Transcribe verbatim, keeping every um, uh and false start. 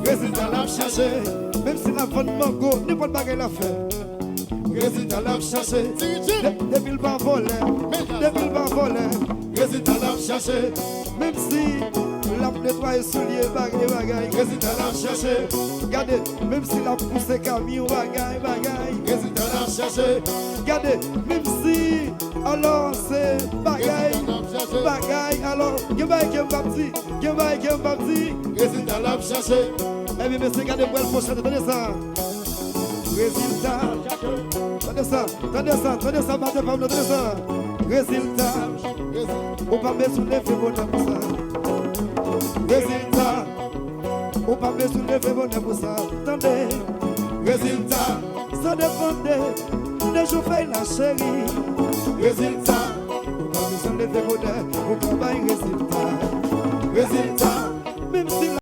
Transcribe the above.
Rezilta l ap chache. Menm si l ap vann mango, nenpòt bagay l ap fè. Rezilta l ap chache. De- Depi l pa vòlè, depi l pa vòlè. Rezilta l ap chache. Menm si l ap netwaye soulye, bagay, bagay. Rezilta l ap chache. Gade, menm si l ap pouse kamyon, bagay, bagay. Rezilta l ap chache. Gade, menm si, alò, se bagay, bagay, alò, gen bagay ke m p ap di, gen bagay ke m p ap di. Rezilta l ap chache. Ebyen, mesye, gade, m pral fè w chante, tande sa. Rezilta. Tande sa, tande sa, tande sa, batè pa m nan, tande sa. Rezilta. Ou pa bezwen leve bonè pou sa. Rezilta. Ou pa bezwen leve bonè pou sa. Tande. Rezilta. Sa depann de, de jou fèy la, cheri. Rezilta. Ou pa bezwen leve bonè pou ka bay rezilta. Rezilta.